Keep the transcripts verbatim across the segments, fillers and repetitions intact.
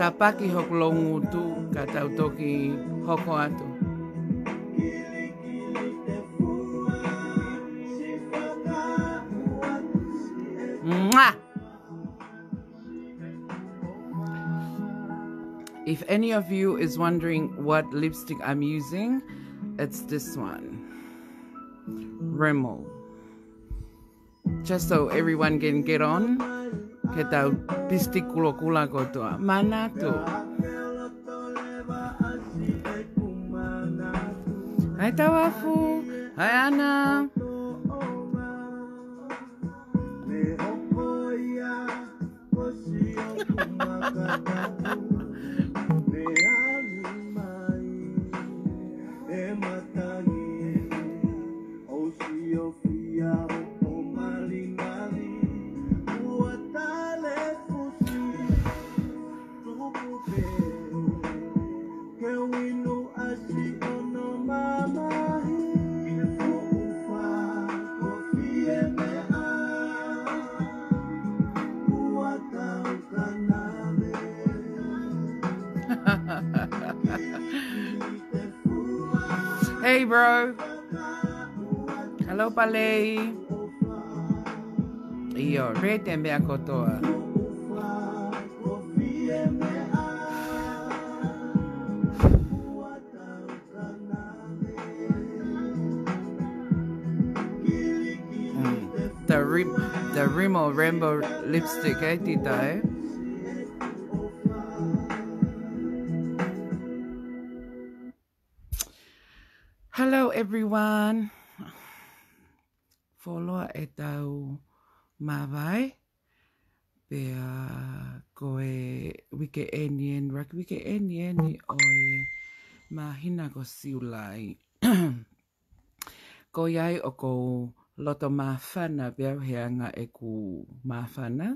Kapaki hoku loungutu ka tau toki hoko atu. Mwah! If any of you is wondering what lipstick I'm using, it's this one. Rimmel. Just so everyone can get on. Ke tau lipstick kulokula kotoa. Manatu. Hai Tauafu. Hai Ana. Hey, bro. Hello, Palei. ʻIo, red e meʻa kotoa. Mm. The Rim-, the Rimmel Rainbow Lipstick, eh, Tita, eh? Hello, everyone. Fuoloa ʻetau māvae, pea ko e weekend eni, eni, rak weekend eni ʻo e māhina ko Siulai. Ko ia ai ʻoku ou loto māfana pē au he anga ʻeku māfana,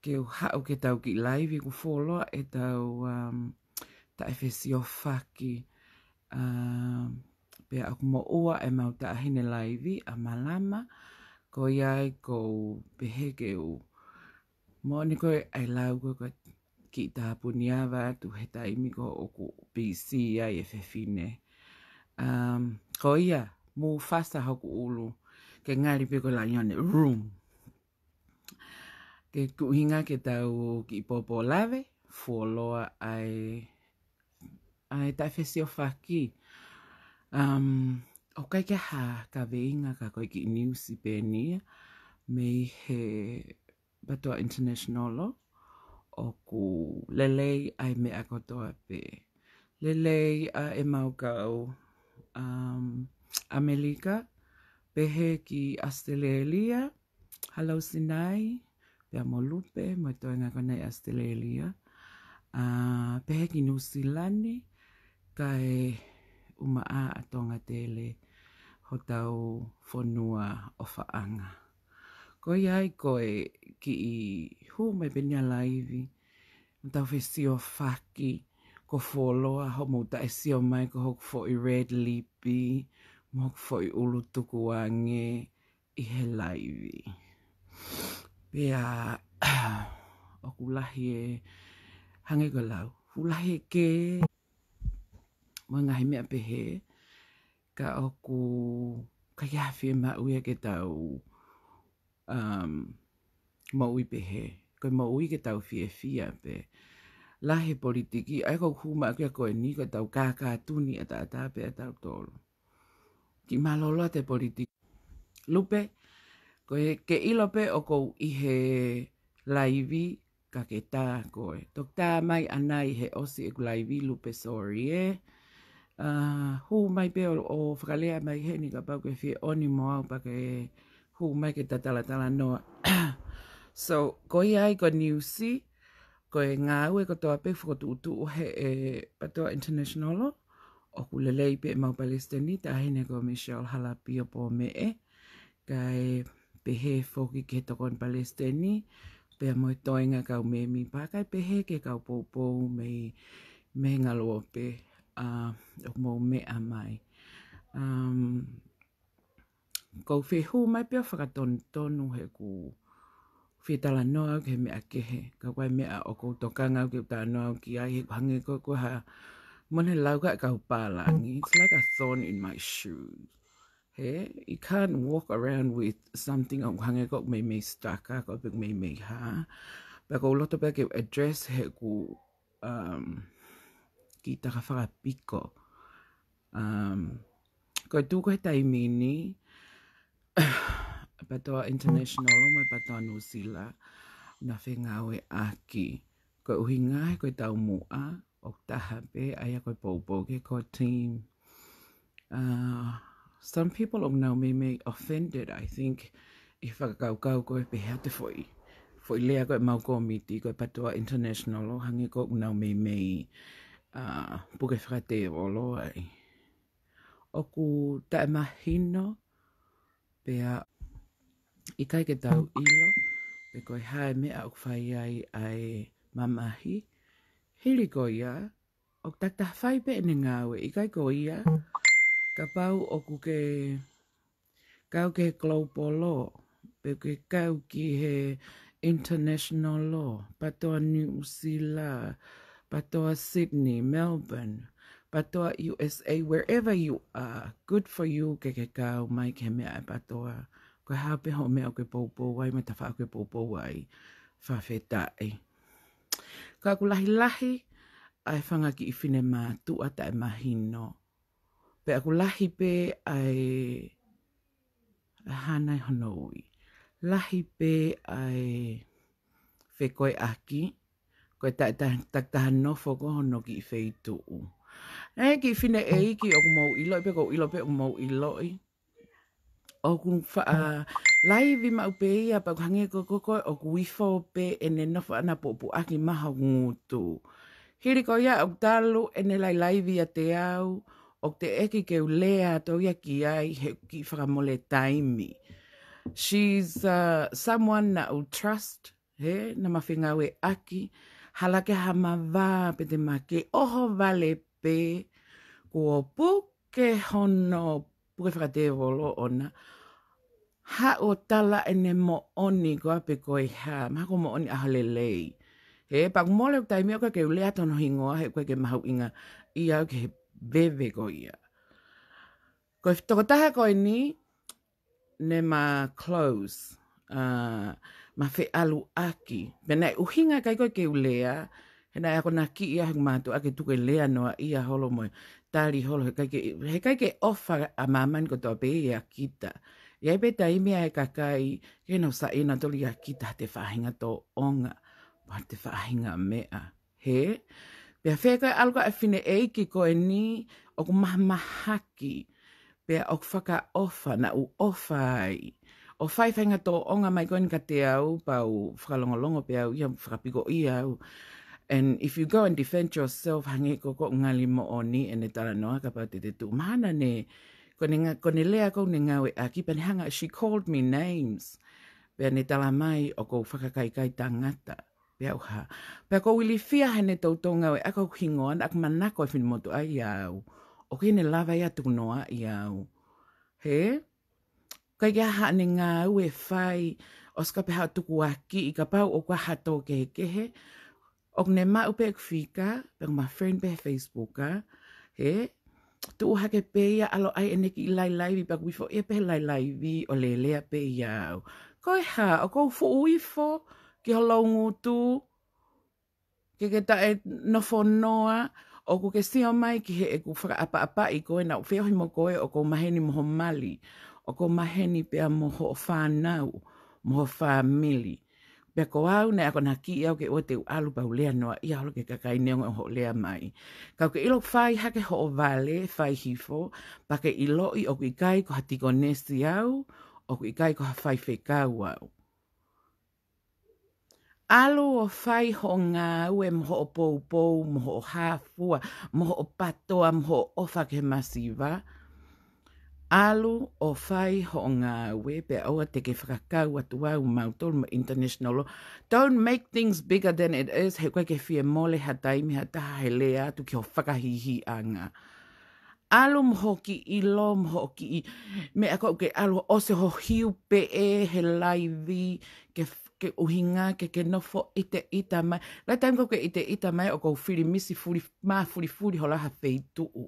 ke u haʻu ke tau kiʻi laivi, ʻoku fuoloa ʻetau, um, taʻefesiofaki, um, pea ʻoku moʻua ʻemau taʻahine laivi ʻa Malama, ko ia ai ʻoku ou pehē ke u moʻoni ko e ʻai lau ko e kiʻi tāpuni ava atu he taimi ko ē ʻoku busy ai e fefine. Um, ko ia, Mufasa hoku ʻulu, ke ngali pē ko e laione, room. Ko e ʻuhinga ke tau kiʻi pōpōlave, fuoloa ʻa e, ʻa e taʻefesiofaki. Um, ʻoku ʻikai ke ʻi ai ha kaveinga ka ko e kiʻi niusi pē eni ia, mei he PTOA International, ʻoku lelei ʻa e meʻa kotoa pē. Lelei ʻa ʻemau kau, um, ʻAmelika, pehē ki ʻAositelēlia, hello Sinai, pea mo Lupe, mo e toenga ko ena ʻi ʻAositelēlia. ʻA, pehē ki Nuʻusila ni, kae ʻumaʻā ʻa Tonga Tele, hotau fonua ʻofaʻanga. Ko ia ai ko e kiʻi hū mai pē eni ʻa e laivi, mo tau fesiofaki, ʻoku fuoloa hoʻomou taʻesio mai ko hoku foʻi red lipi, mo hoku foʻi ʻulu tukuange ʻi he laivi. Pea, ʻoku lahi e, hangē ko e lau, ʻoku lahi e kē, mo e ngaahi meʻa pehē, ka ʻoku ʻikai ha fiemaʻu ia ke tau, um, moʻui pehē. Ko e moʻui ke tau fiefia pē. Lahi e politiki, ʻa ia ko e hū mai ko ē ko eni, ko ʻetau kākātuni ʻataʻatā pē ʻatautolu. Kiʻi mālōlō atu e politiki. Lupe, ko e ke ʻilo pē ʻoku ou ʻi he laivi ka ke tā koe. Toki tā mai ʻanai he ʻosi ʻeku laivi Lupe, sorry, ē. ʻA, hū mai pē ʻo, ʻo fakalea mai heni kapau ʻoku ke fie ʻoni mo au pea ke hū mai ke ta talatalanoa. So, ko ia ai ko e niusi, ko e ngāue kotoa pē fokotuʻutuʻu he ʻe PTOA International, ʻoku lelei pē ʻemau palesiteni, Taʻahine ko Michelle Halapio Pōmeʻe, kae pehē foki ki he tokoni palesiteni, pea mo e toenga kau mēmipa, kae pehē ki he kau poupou mei, mei he ngaluope, ʻa, ʻoku mou meʻa mai. Um, ʻOku ou fie hū mai pē ʻo fakatonutonu heʻeku fie talanoa au ki he meʻa kehe. Ka ko e meʻa ʻoku ou tokanga au ke u talanoa au ki ai, he ʻoku hangē ko e, ko e hā, mo e lau ko ē ʻa e kau pālangi, it's like a thorn in my shoes. He, you can't walk around with something ʻoku hangē ko e meimei stuck, ko e meimei hā. Pea ʻoku ou loto pē ke u address he ʻoku, um, kiʻi taka fakapiko. Um, ko e tuʻu ko ē he taimi ni, PTOA International mo e PTOA Nuʻusila, naʻa fengāueʻaki. Ko e ʻuhinga he ko e taumuʻa, ʻoku taha pē, ʻa ia ko e poupou ki he core team. Uh, some people ʻoku nau meimei offended, I think, ʻi he fakakaukau ko ē pehē atu e foʻi, foʻi lea ko ē ʻemau kōmiti, ko e PTOA International, ʻo hangē ko ʻoku nau meimei, uh, puke fakatēvolo ai. ʻOku taʻemahino, pea ʻikai ke tau ʻilo pe ko e hā e meʻa ʻoku fai ai ʻa e mamahi. Hili ko ia, ʻoku takitaha fai pē ʻene ngāue, ʻikai ko ia, kapau ʻoku ke kau ki he global law, pe ke kau ki he international law, PTOA Nuʻusila, PTOA Sydney, Melbourne, PTOA U S A, wherever you are, good for you ke ke kau mai ki he meʻa ʻa e PTOA. Ko e hā pē hoʻo meʻa ʻoku ke poupou ai, mo e tafaʻaki ʻoku ke poupou ai, fakafetaʻi. Ka ʻoku lahilahi ʻa e fanga kiʻi finemātuʻa taʻemahino. Pea ʻoku lahi pē ʻa e, ʻa e hā nai hono ui. Lahi pē ʻa e fekoeʻaki, ko e ta-, ta-, takitaha nofo ko hono kiʻi feituʻu. ʻE kiʻi fineʻeiki ʻoku mou ʻiloʻi pē, ʻoku ou ʻilo pē ʻoku mou ʻiloʻi. ʻOku faʻa laivi maʻu pē ia, pea ʻoku hangē ko, ko, ko, ʻoku ifo pē ʻene nofo ʻana puʻupuʻaki maha ngutu. Hili ko ia ʻoku talu ʻene lailaivi ʻiate au, ʻoku teʻeki ke u lea atu ia ki ai he kiʻi fakamole taimi. She's, uh, someone naʻa ku trust, he, naʻa ma fengāueʻaki, hala ke ha mavā pe te ma ke ʻohovale pē, kuo puke hono puke fakatēvolo ʻona, haʻu ʻo tala ʻene moʻoni ko ā pe ko e hā, mahalo ko e moʻoni ʻaho lelei. He, pea ʻoku mole ʻeku taimi ʻoku ʻikai ke u lea atu hono hingoa, he ʻoku ʻikai ke mahuʻingaʻia au ki he veve ko ia. Ko e tokotaha ko eni, ne ma close, uh, ma feʻaluʻaki. Pea naʻe ʻuhinga ʻikai ko ē ke u lea, he naʻe akonakiʻi au he ʻeku mātuʻa ke tuku e lea noaʻia holo mo e tali holo, he ʻikai ke, he ʻikai ke ʻofa ʻa māmani kotoa pē ia ʻia kita. ʻI ai pē taimi ʻa e kakai, ke nau saiʻia nautolu ʻia kita ha te faʻahinga tōʻonga, pe ha te faʻahinga meʻa. He, pea fē ko e ʻalu ko ē ʻa e fineʻeiki ko eni ʻoku mahamahaki, pea ʻoku fakaʻofa, naʻa ku ʻofa ai. ʻO fai faʻahinga tōʻonga mai ko eni kiate au, pea u fakalongolongo pē au ia, fakapikoʻia au. And if you go and defend yourself, hangē ko ʻeku ngali moʻoni ʻene talanoa kapau te te tuʻu. Mahalo ne, ko ʻene nga-, ko ʻene lea ko ʻene ngāueʻaki, pea ne hanga, she called me names. Pea ne tala mai ʻoku ou fakakaikai tangata. Pea u hā. Pea ʻoku ou ilifia heʻene toutou ngāueʻaki hoku hingoa naʻa ku manako e finemotuʻa ia au. ʻOku ʻikai ke ne lava ia ʻo tukunoaʻi au. He? ʻIkai ke ʻi ai haʻane ngāue ʻe fai, ʻosi ka pē haʻo tukuakiʻi kapau ʻoku ʻi ai ha tō kehekehe. ʻOku ne maʻu pē ʻeku fika, pea ʻoku ma friend pē he Facebook, ā. He? Tuʻu hake pē ia ʻalu ʻai ʻene kiʻi lailaivi, pea ʻoku ifo ia pē he lailaivi ʻo lelea pē ia au. Ko e hā, ʻoku ou fuʻu ifo ki ho loungutu, ke ke taʻe nofo noa, ʻoku ke sio mai ki heʻeku fakaʻapaʻapaʻi koe, naʻa ku feohi mo koe ʻoku ou maheni mo ho mali, ʻoku ou maheni pea mo hoʻo fānau, mo ho fāmili. Pea ko au naʻe akonakiʻi au ke ʻoua te u ʻalu pea u lea noaʻia holo ki he kakai neongo hoʻo lea mai. Ka ʻoku ke ʻilo fai hake hoʻo vale, fai hifo, pea ke ʻiloʻi ʻoku ʻikai ko ha tikonesi au, ʻoku ʻikai ko ha faifekau au. ʻAlu ʻo fai hoʻo ngāue mo hoʻo poupou, mo hoʻo hāfua, mo hoʻo patoa, mo hoʻo ʻofa ki he masiva. ʻAlu ʻo fai hoʻo ngāue, pea ʻoua te ke fakakau atu au mautolu mo e international law. Don't make things bigger than it is, he ʻoku ʻikai ke fie mole ha taimi ha taha he lea atu ki ho fakahihiʻanga. ʻAlu mo hoʻo kiʻi ʻilo, mo hoʻo kiʻi meʻa ko ē ke ʻalu ʻo ʻosi ho hiu peʻe he laivi, ke, ke ʻuhinga ke ke nofo ʻiteʻita mai. Lahi taimi ko ē ke ʻiteʻita mai ʻoku ou fili misi fuli, mā fulifuli hola ha feituʻu.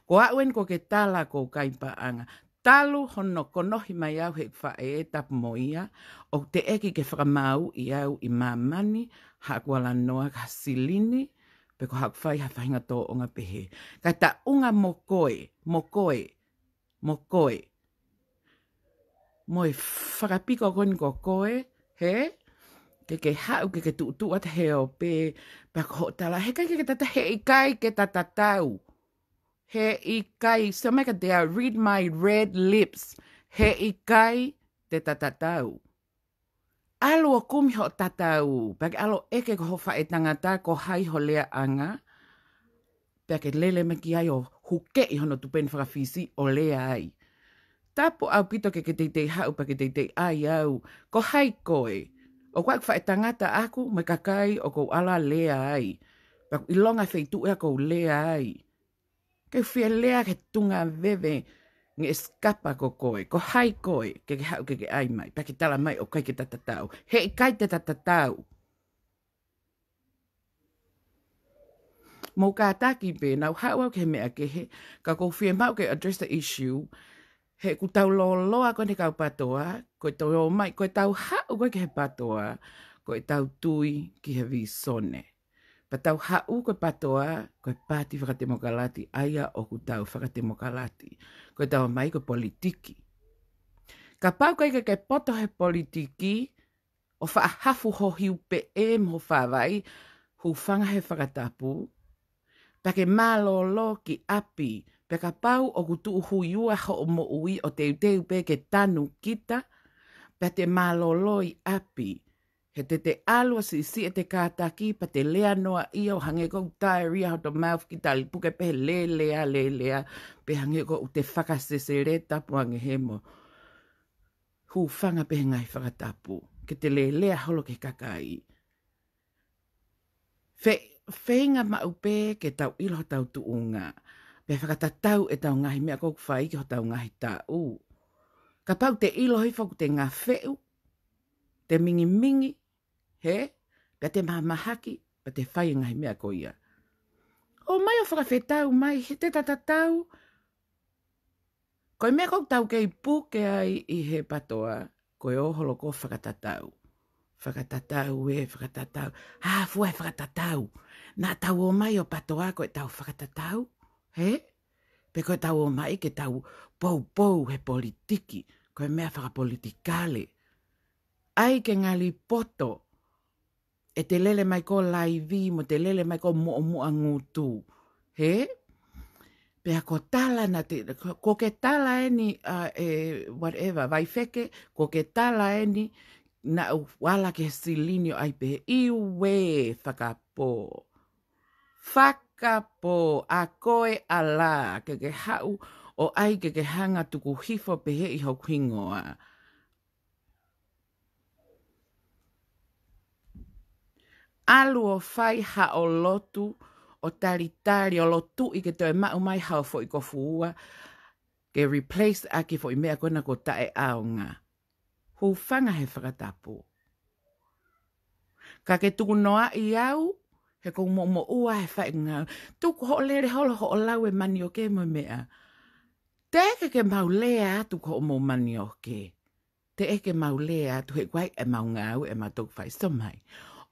Ko aʻu eni ko e ke tala ko e kai paʻanga. Talu hono konohi mai au he faʻē tapu mo ia, ʻoku teʻeki ke fakamāuʻi au ʻi māmani, haʻaku ala noa ka silini, pe ko haʻaku fai ha faʻahinga tōʻonga pehē. Ka taʻunga mo koe, mo koe, mo koe. Mo e fakapiko ko eni ko koe, he? Ke ke haʻu, ke ke tuʻutuʻu atu he ope, pea ko hoʻo tala, he ʻikai ke ke tata, he ʻikai ke tatatau. He ʻikai, so make a dare, read my red lips. He ʻikai te tatatau. ʻAlu ʻo kumi hoʻo tatau, pea ke ʻalu ʻo ʻeke ko ho faʻē tangata ko hai ho leaʻanga, pea ke lele mai ki ai ʻo hukeʻi hono tupenu fakafisi ʻo lea ai. Tapu ʻaupito ke ke teitei haʻu pea ke teitei ʻai au, ko hai koe? ʻOku ʻi ai ʻeku faʻē tangata ʻaku, mo e kakai ʻoku ou ala lea ai. Pea ʻoku ʻilonga feituʻu ʻoku ou lea ai. Ke fie lea ke tunga veve nge ʻesikapa ko koe, ko hai koe, ke ke haʻu ke ke ʻai mai, pea ke tala mai ʻoku ʻikai ke tatatau. He ʻikai te tatatau. Mou kātaki pē, naʻa ku haʻu au ki he meʻa kehe, ka ʻoku ou fiemaʻu ke address the issue, he ʻoku tau lōloa ko eni kau PATOA, ko e tau ō mai, ko e tau haʻu ko ē ki he PATOA, ko e tau tui ki he vīsone. Pea tau haʻu ko e PATOA, ko e paati fakatemokalati, ʻa ia ʻoku tau fakatemokalati. Ko e tau ō mai ko e politiki. Kapau ʻoku ʻikai ke ke poto he politiki, ʻo faʻa hafu ho hiu peʻe mo ho fāvai, hūfanga he fakatapu, pea ke mālōlō ki ʻapi, pea kapau ʻoku tuʻu huiua hoʻo moʻui ʻo teuteu pē ke tanu kita, pea te mālōlō ʻi ʻapi. He te te ʻalu ʻo siʻisiʻi ʻete kātaki, pea te lea noa ia ʻo hangē ko e diarrhea hoto mouth ki talipuke pē he lelea, lelea, pea hangē ko ʻete fakasesele tapu ange he mo hūfanga pē he ngaahi fakatapu, ke te lelea holo ki he kakai. Fe-, feinga maʻu pē ke tau ʻilo hotau tuʻunga, pea fakatatau ʻetau ngaahi meʻa ʻoku fai ki hotau ngaahi taʻu. Kapau te ʻilo hifo ʻoku te ngafeʻu, te mingimingi, he? Pea te mahamahaki, pea te fai e ngaahi meʻa ko ia. ʻOmai ʻo fakafetau mai, he te tatatau. Ko e meʻa ʻoku tau kei puke ai ʻi he PATOA, ko e ō holo ko e fakatatau. Fakatatau ē, fakatatau. Hā fua e fakatatau? Naʻa tau ō mai ʻo PATOA ko e tau fakatatau, he? Pe ko e tau ō mai ke tau poupou he politiki, ko e meʻa fakapolitikale. ʻAi ke ngali poto, ʻete lele mai ko e laivi mo ʻete lele mai ko e muʻomuʻa ngutu. He? Pea ko e tala naʻa te, ko, ko e ke tala eni, ʻa, ē, whatever, vaifeke, ko e ke tala eni, naʻa ku ala ki he silini ʻo ʻai pē, ʻiuē, fakapō. Fakapō, ʻa koe ʻa lā, ke ke haʻu, ʻo ʻai ke ke hanga tuku hifo pehē ʻi hoku hingoa. ʻAlu ʻo fai haʻo lotu, ʻo talitali, ʻo lotuʻi ke toe maʻu mai haʻo foʻi kofuua, ke replace ʻaki foʻi meʻa ko ena ko e taʻeʻaonga. Hūfanga he fakatapu. Ka ke tuku noaʻi au, he ʻoku ou moʻumoʻua he faʻahinga. Tuku hoʻo lele holo hoʻo lau e manioke mo e meʻa. Teʻeki ke mau lea atu ko hoʻomou manioke. Teʻeki ke mau lea atu he ʻoku ʻi ai ʻemau ngāue ʻemau toki fai. So mai.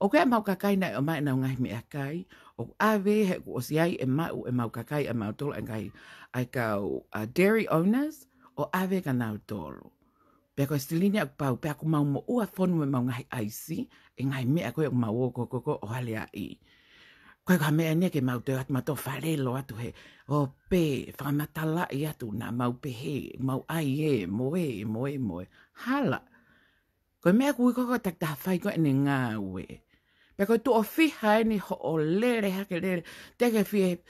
ʻOku ʻi ai ʻemau kakai naʻe ʻomai ʻenau ngaahi meʻakai, ʻoku ʻave he kuo ʻosi ʻi ai ʻemau, ʻemau kakai ʻemau tolo ʻa e ngaahi, ʻa e kau, ʻa, dairy owners, ʻo ʻave kia nautolu. Pea ko e silini ʻoku pau, pea ʻoku mau moʻua fonu mo ʻemau ngaahi ʻaisi, e ngaahi meʻa ko ē ʻoku mau ō ko, ko, ko, ʻo haleaʻi. Ko e ka meʻa eni ke mau toe atu, mau toe falelo atu he, ʻo pē, fakamatalaʻi atu naʻa mau pehē, mau ʻai ē, mo ē, mo ē, mo ē. Hala. Ko e meʻa ʻoku ui ko e ko e takitaha fai ko eni ngāue. Pea ko e tuʻo fiha eni hoʻo lele hake lele, te ke fie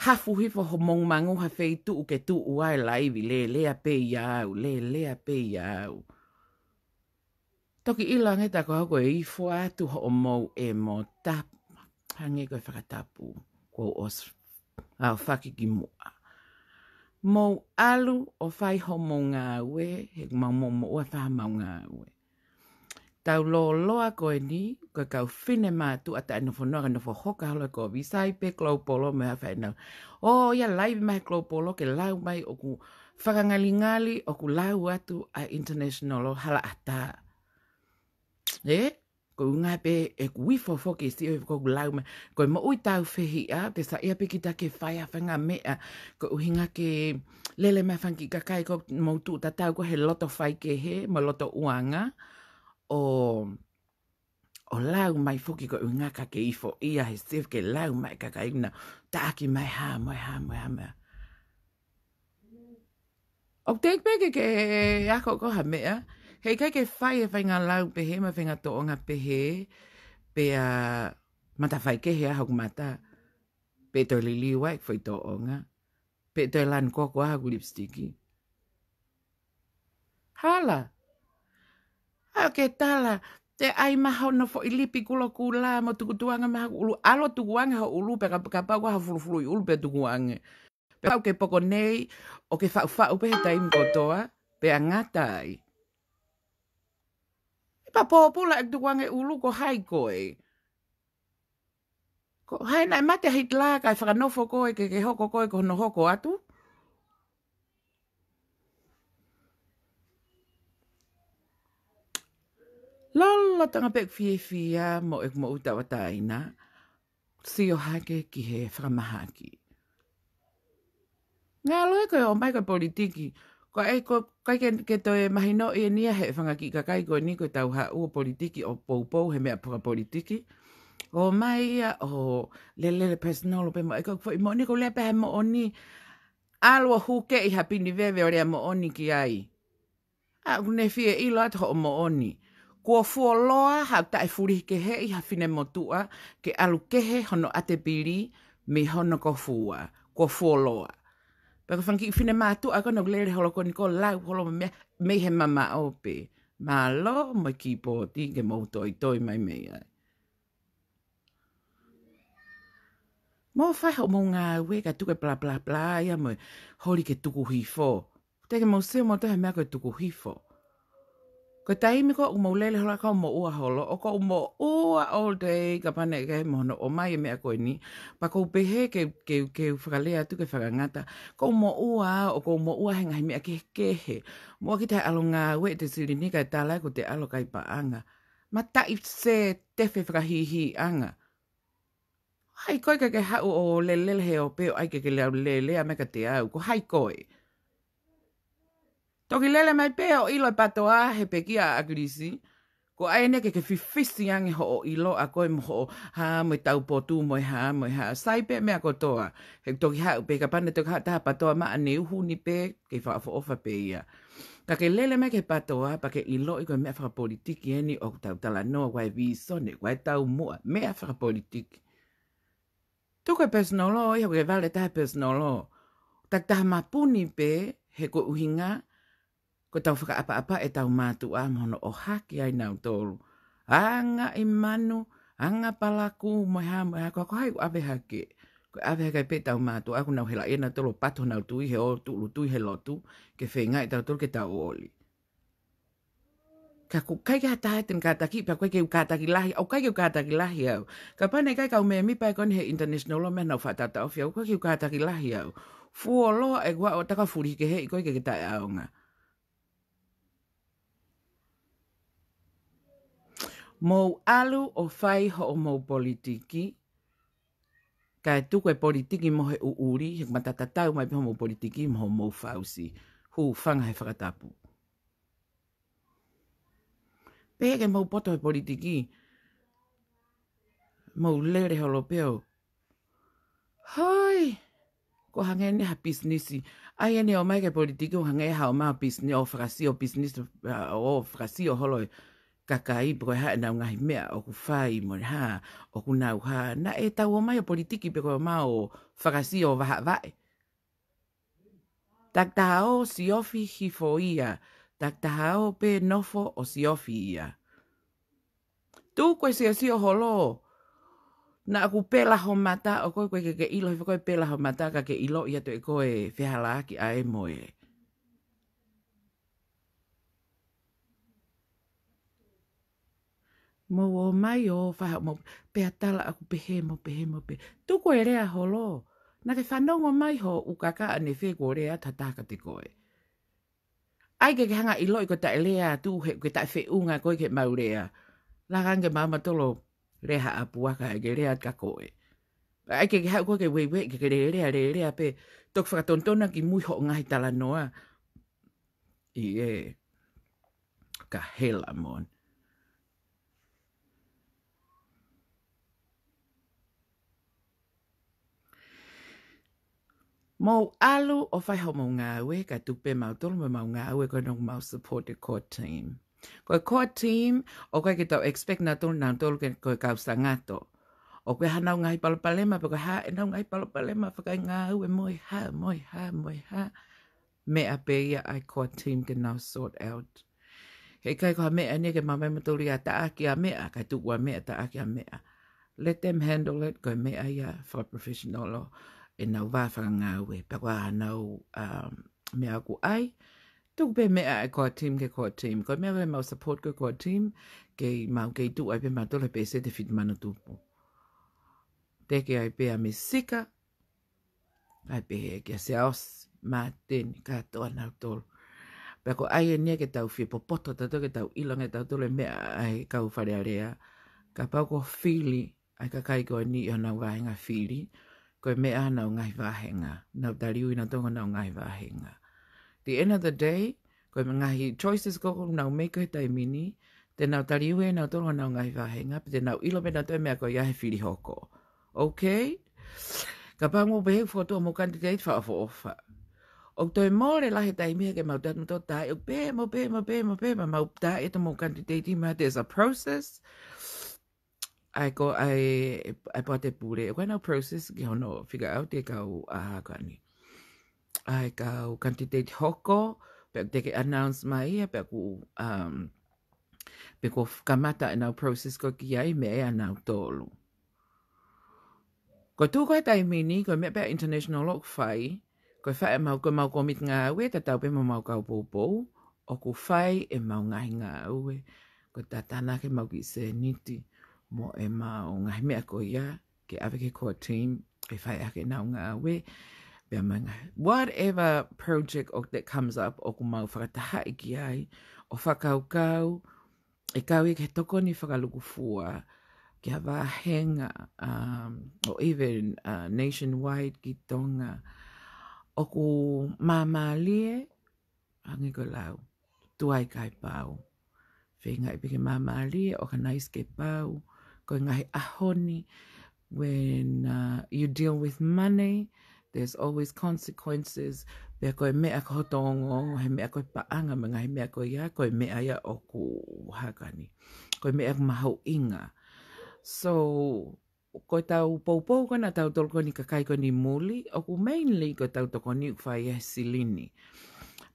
hafu hifo homou mangu ha feituʻu ke tuʻu ai laivi, lelea pē ia au, lelea pē ia au. Toki ʻilo ange ta ko au ko e ifo atu hoʻomou ʻemo tapu, hangē ko e fakatapu, kuo u ʻosi ʻaofaki ki muʻa. Mou ʻalu ʻo fai hoʻomou ngāue, he mau mo mo ua fai homau ngāue. Tau lōloa ko eni, ko e kau fine mātuʻa taʻe nofo noa, ka nofo hoka holo e kovi, sai pē Global mo e hā fai nau. ʻO ia live mai he Global ke lau mai ʻoku fakangalingali ʻoku lau atu ʻa e international hala ʻatā. Ē? Ko e ʻuhinga pē ʻeku ifo foki ʻi he sio ʻoku lau mai. Ko e moʻui tāufehiʻa, te saiʻia pē kita ke fai ʻa e faʻahinga meʻa. Ko e ʻuhinga ke lele mai e fanga kiʻi kakai ʻoku mou tuʻu tatau ko ē he loto faikehe, mo e loto ʻuanga. ʻO, ʻo lau mai foki ko e ʻuhinga ka ke ifoʻia he sio ke lau mai e kakai na. Taʻaki mai hā, mo e hā, mo e hā, mo e hā. ʻOku teʻeki pē ke ke ako ko ha meʻa, he ʻikai ke fai e faʻahinga lau pehē, mo e faʻahinga tōʻonga pehē, pea mata faikehe ʻa hoku mata, pe toe liliu ai e foʻi tōʻonga, pe toe lanu koko ʻa hoku lipstick. Hala. ʻA ke tala, te ʻai mai hono foʻi lipi kulokula mo tukutuanga mai hoku ʻulu, ʻalu ʻo tukuange ho ʻulu, pea ka, kapau ko ha fulufuluʻi ʻulu pea tukuange. Pea ʻoku ke poko nei, ʻo ke faʻufaʻu pē he taimi kotoa, pea ngata ai. ʻE pā pōpula e tukuange ʻulu ko hai koe. Ko hai naʻe mate ʻa Hitler kae fakanofo koe ke, ke hoko koe ko hono hoko atu. Lolotonga pē ʻeku fiefia mo ʻeku moʻui tauʻatāina, sio hake ki he fakamahaki. Ngalo e ko e ō mai ko e politiki. Ko e ko, ʻikai ke, ke toe mahino ʻeni ia he fanga kiʻi kakai ko eni ko e tau haʻu ʻo politiki ʻo poupou he meʻa fakapolitiki. ʻO mai ia ʻo lele personal pē mo e ko e foʻi moʻoni ko e lea pē he moʻoni. ʻAlu ʻo hukeʻi ha pini veve ʻo lea moʻoni ki ai. ʻA ʻoku ne fie ʻilo atu hoʻo moʻoni. Kuo fuoloa haʻaku taʻe fulihi keheʻi ha finemotuʻa ke ʻalu kehe hono ʻatepili mei hono kofua. Kuo fuoloa. Pea ko e fanga kiʻi finemātuʻa ko ena ʻoku lele holo ko eni ko e lau holo mei, mei he mamaʻo pē. Mālō mo e kīpooti ke mou toitoi mai mei ai. Mou fai hoʻomou ngāue kae tuku e blah blah blah ia mo e holi ke tuku hifo. Te ke mou sio mou toe he meʻa ko e tuku hifo. Ko e taimi ko ē ʻoku mou lele holo ʻoku mou moʻua holo, ʻoku mou moʻua all day, kapau naʻe ʻikai mo hono ʻomai e meʻa ko eni. Pea ʻoku ou pehē ke, ke, ke u fakalea atu ke fakangata. ʻOku mou moʻua, ʻoku mou moʻua he ngaahi meʻa kehekehe. Moʻua kita he ʻalu ʻo ngāueʻi e silini kae tala ʻoku te ʻalu ʻo kai paʻanga. Mataʻi sē tefe fakahīhīʻanga. Hai koe ke ke haʻu ʻo lelele he ʻope ʻo ʻai ke ke lea lele a me ka te au. Ko hai koe. Toki lele mai pē ʻo ʻilo e patoa he pekia ʻa ʻAkilisi. Ko ʻai ʻeni ke ke fifisi ange hoʻo ʻilo ʻa koe mo hoʻo hā mo e taupotu mo e hā mo e hā. Sai pē meʻa kotoa. He toki haʻu pē kapau naʻe toki haʻu taha patoa maʻa ne uhu ni pē ke fakaʻofoʻofa pē ia. Ka ke lele mai ki he patoa, pea ke ʻiloʻi ko e meʻa fakapolitiki ʻeni ʻoku tau talanoa, ko e vīsone, ko e taumuʻa, meʻa fakapolitiki. Tuku e personal law, ʻi hoʻo ke vale taha personal law. Takitaha mapuni pē, he ko e ʻuhinga, ko e tau fakaʻapaʻapa e tau mātuʻa mo hono ʻohake ai nautolu. Anga ʻi manu, anga palaku, mo e hā, mo e hā, ko, ko hai ʻoku ʻave hake. Ko e ʻave hake pē tau mātuʻa, ʻoku nau hela ʻia nautolu pato nau tui he ʻo tulu tui he lotu, ke feinga ʻi tautolu ke tau oli. Ka ʻoku ʻikai ke ha taha ʻe te ne kātaki, pea ʻoku ʻikai ke u kātaki lahi, ʻoku ʻikai ke u kātaki lahi au. Kapau naʻe ʻikai kau mēmipa ʻe ko eni he international law meʻa naʻa nau faʻa taʻotaʻofi au, ʻoku ʻikai ke u kātaki lahi au. Fuoloa ʻeku ʻaʻo taka fulihi keheʻi koe ke ke taʻeʻaonga. Mou ʻalu ʻo fai hoʻomou politiki, kae tuku e politiki mo e ʻuʻuli, he matatatau mai pē hoʻomou politiki mo hoʻomou fausi. Hūfanga he fakatapu. Pehē ke mou poto he politiki, mou lele holo pē ʻo. Hai, ko e hangē ʻeni ha pisinisi. ʻAi ʻeni ʻo ʻomai ki he politiki ʻo hangē ha ʻomai pisinisi, ʻo fakasio pisinisi, ʻo fakasio holo e kakai pe ko e hā ʻenau ngaahi meʻa ʻoku fai mo e hā, ʻoku nau hā. Naʻe tau ʻomai ʻo politiki pe ko e ʻomai ʻo fakasio ʻo vahaʻa vaʻe. Takitaha ʻo siofi hifo ia, takitaha ʻo pē nofo ʻo siofi ia. Tuku e siosio holo, Naʻa ku pela ho mata, ʻo koe ʻoku ʻikai ke ke ʻilo, he ko e pela ho mata ka ke ʻilo ia toe ko e fehālaaki ʻa e moe. Mou ō mai ʻo fai haʻamou pea tala ʻaku pehē mo pehē mo pehē. Tuku e lea holo. Naʻa ke fanongo mai ho ʻū kaka ʻanefē kuo lea tataka te koe. ʻAi ke ke hanga ʻiloʻi ko e taʻe lea atu he ke taʻe feʻunga koe ke mau lea. Laka ange ke mau matolo lea ha ʻapuaka he ke lea ka koe. ʻAi ke ke haʻu koe ke ueue ke ke lelea lelea pē toki fakatontona ki mui hoʻo ngaahi talanoa. ʻIo. Ka hela mon. Mou ʻalu ʻo fai homou ngāue, ka tuku pē mautolu mo mau ngāue ko ʻenau mau support e core team. Ko e core team, ʻoku ʻikai ke tau expect nautolu, nautolu ke, ko e kau sangato. ʻOku ʻi ai hanau ngaahi palopalema, pe ko e hā ʻenau ngaahi palopalema, fakaingāue mo e hā, mo e hā, mo e hā. Meʻa pē ia ʻa e core team ke nau sort out. He ʻikai ko ha meʻa eni ke mamai mautolu ia taʻaki ʻa meʻa, ka tuku ʻa meʻa taʻaki ʻa meʻa. Let them handle it, ko e meʻa ia fakaprofessional ʻo ʻenau vā fakangāue, pea ko ʻenau, um, meʻa ʻoku ʻai. Tuku pē meʻa ʻa e core team ke core team. Ko e meʻa ke mau support ko e core team, ke mau kei tuʻu ai pē mautolu he pēseti fitu mano tupu. Teke ai pē ʻa Misika, ʻai pehē kia Siaosi, Māteni, kātoa nautolu. Pea ko ʻai eni ke tau fie popoto tautolu ke tau ʻilo ange tautolu e meʻa ʻa e kau Fale Alea. Kapau ko fili, ʻa e kakai ko eni ʻi honau vāhenga fili, ko e meʻa honau ngaahi vāhenga. Nau taliui nautolu honau ngaahi vāhenga. The end of the day, ko e ngaahi choices ko ē ʻoku nau make he taimi ni, te nau taliui nautolu honau ngaahi vāhenga, pe te nau ʻilo pē nautolu e meʻa ko ia he fili hoko. Okay? Kapau mou pehē ʻoku fokotuʻu homou candidate fakaʻofoʻofa. ʻOku toe mole lahi e taimi he ke mau tatu mo tō tae, ʻoku pē, mo pē, mo pē, mo pē, ma mau tae ʻetau mou candidate ma there's a process. ʻAi ko, ʻai, ʻai pea te pule, ʻoku ʻi ai ʻenau process ki hono figure out e kau ʻa hā ko eni. ʻAi kau candidate hoko, pea te ke announce mai ia, pea ʻoku, um, pea ʻoku kamata ʻenau process ko ē ki ai meʻa ʻanautolu. Ko e tuʻu ko ē taimi ni, ko e meʻa pē ʻa e international ʻoku fai, ko e fai ʻemau, ko ʻemau komiti ngāue, tatau pē mo ʻemau kau poupou, ʻoku fai ʻemau ngaahi ngāue, ko e tātānaki ʻemau kiʻi sēniti, mo ʻemau ngaahi meʻa ko ia, ke ʻave ki he core team, ke fai ʻaki ʻenau ngāue, pea mo e ngaahi. Whatever project ʻoku, that comes up, ʻoku mau fakatahaʻi ki ai, ʻo fakakaukau, ʻe kau ia ki he tokoni fakalukufua, ki ha vāhenga, um, or even, uh, nationwide ki Tonga. ʻOku māmālie, hangē ko e lau, tuai kae pau. Feingaʻi pē ke māmālie, organize ke pau, ko e ngaahi ʻaho ni, when, uh, you deal with money, there's always consequences. Pea ko e meʻa ko hoto ongoongo, he meʻa ko e paʻanga mo e ngaahi meʻa ko ia, ko e meʻa ia ʻoku hā ko eni. Ko e meʻa ʻoku mahuʻinga. So, ko ʻetau poupou ko ē ʻanautolu ko eni kakai ko eni muli, ʻoku mainly ko ʻetau tokoni ʻoku fai he silini.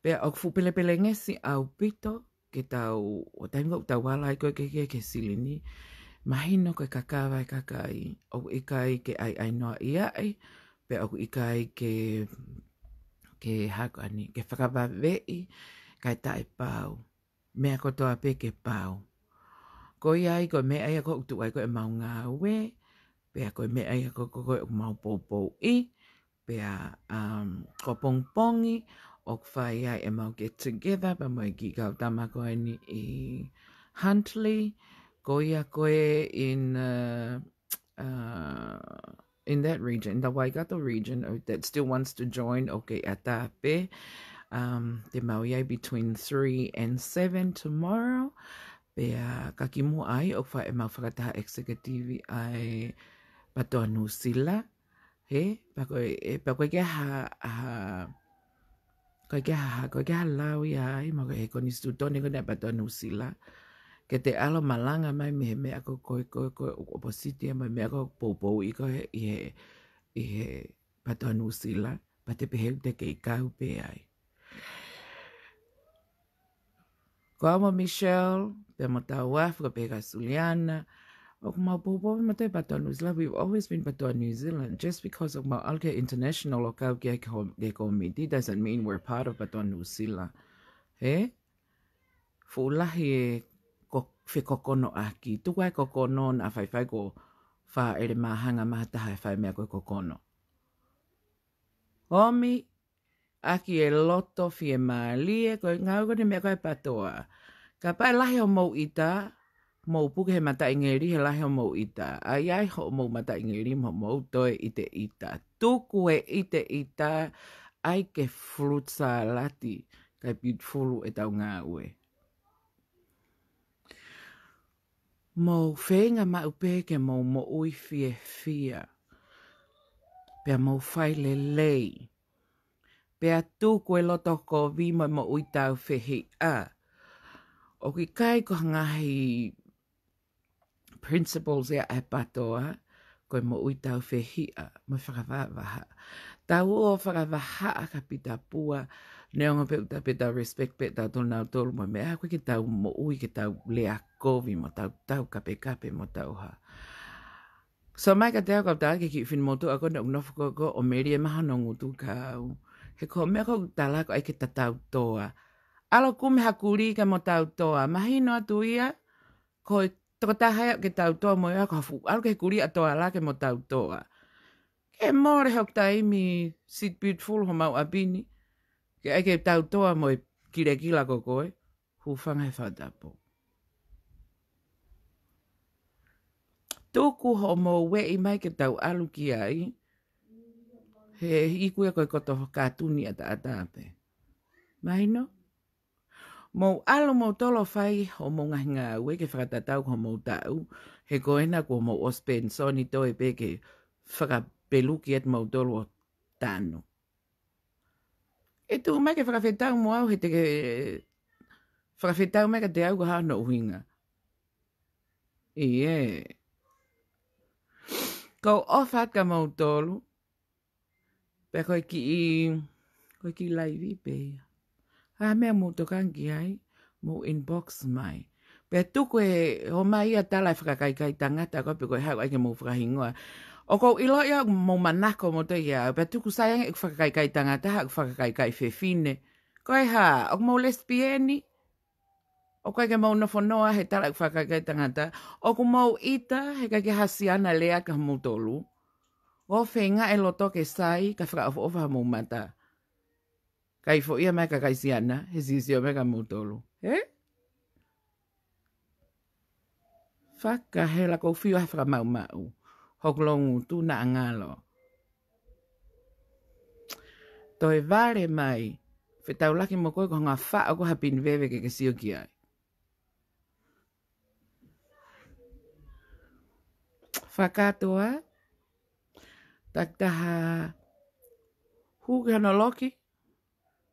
Pea ʻoku fuʻu pelepelengesi ʻaupito, ke tau, ʻo taimi ʻoku tau ala ai ko ē ke, ke, ke silini, mahino ko e kakava e kakai, ʻoku ʻikai ke ʻaiʻainoaʻi ai, pea ʻoku ʻikai ke, ke hā ko eni, ke fakavaveʻi, kae taʻepau. Meʻa kotoa pē ke pau. Ko ia ai ko e meʻa ia ʻoku tuʻu ai ko ē ʻemau ngāue, pea ko e meʻa ia ko ē, ko ē ʻoku mau poupouʻi, pea, um, ko ʻapongipongi, ʻoku fai ai ʻemau get together, pea mo e kiʻi kau tama ko eni ʻi Huntly, ko ia ko ē in, uh, uh, in that region, in the Waikato region, uh, that still wants to join, okay, ʻatā pē, um, te mau ʻi ai between three and seven tomorrow, pea ka kimuʻa ai, ʻoku fai ʻemau fakataha executive ʻa e PTOA Nuʻusila, He, pea ko e, e, pea ko e ke ha, ha, ko e ke ha, ko e ke ha lau ia ai, ma ko e konisitūtone ko eni ʻa PTOA Nuʻusila. Ke te ʻalu malanga mai mei he meʻa ko, ko, ko, ko, ʻopositi ia mo e meʻa ko poupouʻi ko ē ʻi he, ʻi he PTOA Nuʻusila, pea te pehē te kei kau pē ai. Ko au mo Michelle, pea mo Tauafu, ka pehē kia Suliana, ʻOku mau poupou pē mautolu ʻi PATOA New Zealand. We've always been PATOA New Zealand. Just because ʻoku mau ʻalu ki he international ʻo kau ki ai ki he ho-, ki he kōmiti doesn't mean we're part of PATOA New Zealand. He? Fuʻu lahi e ko-, fekokonoʻaki. Tuku ʻa e kokono naʻa faifai ko fā ʻele māhanga maha taha e fai meʻa ko e kokono. ʻOmi ʻaki e loto fiemālie, ko e ngāue ko eni meʻa ko e PATOA. Kapau ʻe lahi hoʻomou ʻita, mou puke he mataʻingeli he lahi hoʻomou ʻita. ʻAi ai hoʻomou mataʻingeli mo hoʻomou toe ʻiteʻita. Tuku e ʻiteʻita, ʻai ke fruit salad, kae beautiful ʻetau ngāue. Mou feinga maʻu pē ke mou moʻui fiefia. Pea mou fai lelei. Pea tuku e loto kovi mo e moʻui tāufehiʻa. ʻOku ʻikai ko e ngaahi principles ia ʻa e PATOA, ko e moʻui tāufehiʻa, mo e fakavahaʻa. Tau ō fakavahaʻa ka pita pua, neongo pē ʻoku tau pē tau respect pē tautolu nautolu mo e meʻa, ko e ke tau moʻui, ke tau lea kovi, mo tau tau kapekape, mo tau hā. So mai ka te au kau tā ke kiʻi finemotuʻa ko ena ʻoku nofo ko ē ko ē ʻo melie maha hono ngutu ka au. He ko e meʻa ko ē ʻoku tala ko ē ke tatau toa. ʻAlu ʻo kumi ha kulī ke mo tau toa. Mahino atu ia, ko e tokotaha ia ke tau toa mo ia ko ha fuʻu ʻalu ke kulī ʻa toa la ke mo tau toa. Ke mole hoku taimi sit beautiful homau ʻapi ni. Ke ʻai ke tau toa mo e kilekila ko koe. Hūfanga he fakatapu. Tuku hoʻomou ueʻi mai ke tau ʻalu ki ai. He iku ia ko e koto kātuni ʻataʻatā pē. Mahino? Mou ʻalu moutolu ʻo fai hoʻomou ngaahi ngāue ke fakatatau ko hoʻomou taʻu. He ko ena kuo mou ʻosi penisoni toe pē ke fakapeluki atu moutolu ʻo tanu. ʻE tuʻu mai ke fakafetau mo au he te ke fakafetau mai ka te au ko e hā hono ʻuhinga. ʻIo. Ko e ʻofa atu kia moutolu. Pea ko e kiʻi, ko e kiʻi laivi pē ia. ʻA e meʻa mou tokanga ki ai, mou inbox mai. Pea tuku e ʻomai ʻa e tala e fakakaikaitangata ko ē pe ko e hā ʻoku ʻai ke mou fakahingoa. ʻOku ou ʻilo ia ʻoku mou manako moutolu ia. Pea tuku sai ange ʻeku fakakaikaitangata, ha ʻeku fakakaikai fefine. Ko e hā, ʻoku mou lesipieni? ʻOku ʻikai ke mou nofo noa he tala ʻeku fakakaikaitangata. ʻOku mou ʻita, he ʻikai ke ha siana lea kia moutolu. ʻO feinga e loto ke sai, ka fakaʻofoʻofa homou mata. Kae foʻi mai kakai siana, he sisio mai kia moutolu. He? Fakahela kou fiu ʻa e fakamaʻumaʻu. Hoku loungutu naʻa ngalo. Toe vale mai. Fetaulaki mo koe ko e ngaahi faʻo ko ha pini veve ke ke sio ki ai. Fakatoa. Takitaha hū ki hono loki.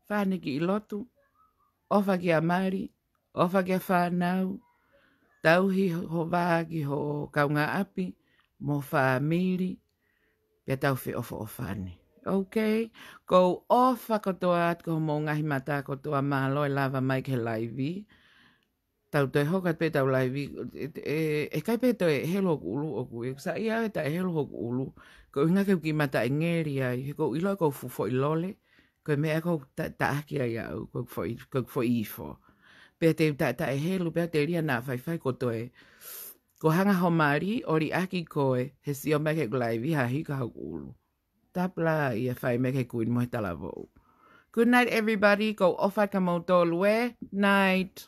Fānau ki lotu, ʻofa kia mali, ʻofa kia fānau, tauhi ho vā ki ho kaungāʻapi, mo fāmili, pea tau feʻofoʻofani. Okay? Ko u ʻofa kotoa atu ki homou ngaahi mata kotoa, mālō e lava mai ki he laivi. Tau toe hoko atu pē tau laivi, ʻe, ʻe, ʻe ʻikai pē toe helu hoku ʻulu ʻoku ʻi ai. Sai ia ʻe taʻehelu hoku ʻulu. Ko e ʻuhinga ke u kiʻi mataʻingeli ai, he ko u ʻilo ko u fuʻu foʻi lole, ko e meʻa ko u ta-, taʻaki ai au, ko u foʻi, ko u foʻi ifo. Pea te u ta-, taʻehelu, pea te lia naʻa faifai ko toe. Ko hanga ho mali, ʻo liʻaki koe, he sio mai ki heʻeku laivi, ha hika hoku ʻulu. Tapla ia fai mai ki he kuini mo e talavou. Good night, everybody. Ko u ʻofa kia moutolu ē. Night.